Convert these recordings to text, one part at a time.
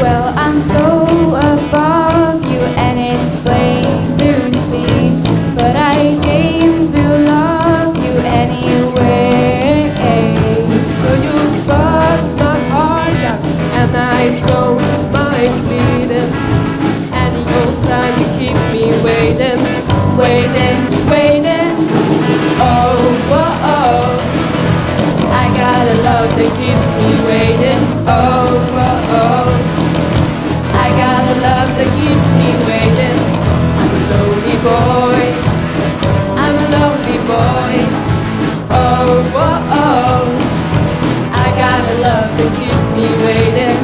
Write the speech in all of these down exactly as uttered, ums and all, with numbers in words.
Well, I'm so above you and it's plain to see, but I came to love you anyway. So you bust my heart out and I don't mind bleeding. Any old time you keep me waiting, waiting, waiting. Oh, oh, oh. I got a love that keeps me waiting. Oh, oh, oh. I got a love that keeps me waiting. I'm a lonely boy. I'm a lonely boy. Oh, oh, oh. I got a love that keeps me waiting.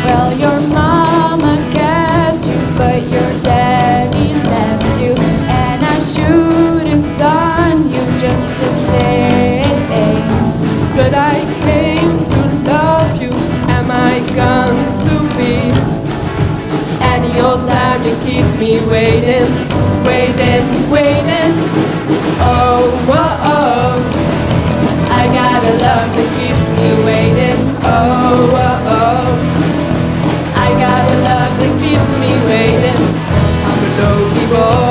Well, your mama kept you, but your daddy left you, and I should have done you just the same. But I came to love you, am I gone to be? Any old time you keep me waiting, waiting, waiting. Oh, oh, oh. I got a love that keeps me waiting. Oh, oh, oh. I got a love that keeps me waiting. I'm a lonely boy.